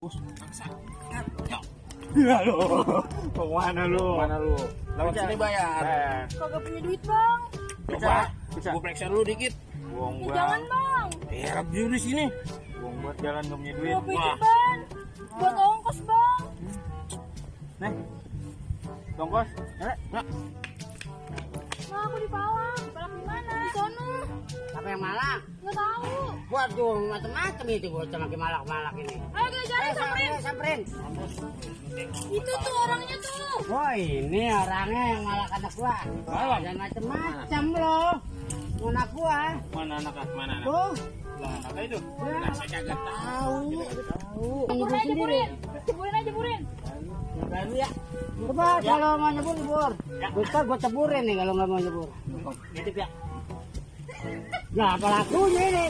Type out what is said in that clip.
Bos, maksa. Ya lu. Mana lu? Lewat sini bayar. Kagak punya duit, Bang. Coba. Gua periksa dulu dikit. Buang Ya, jangan, Bang. Harap juri sini. Buang buat jalan gak punya duit. Gua pikir, Bang. Buat ongkos, Bang. Nih. Ongkos. Nah. Nah, aku di Palang. Palang di mana? Di sono. Siapa yang malak? Nggak tahu. Waduh, macam-macam itu bocah makin malak-malak ini. Ayo kita cari, samperin. Samperin. Itu tuh orangnya tuh. Wah, ini orangnya yang malak anak gua. Dan macam-macam loh. Anak gua. Mana anak? Tuh. Lah, anak itu. Ya. Saya kagak tahu. Jeburin aja, jeburin. Jeburin aja, jeburin. Baru ya. Coba kalau mau nyebur, nyebur. Bentar gua ceburin nih kalau nggak mau nyebur. Nitip ya. Nah, apa lakunya ini?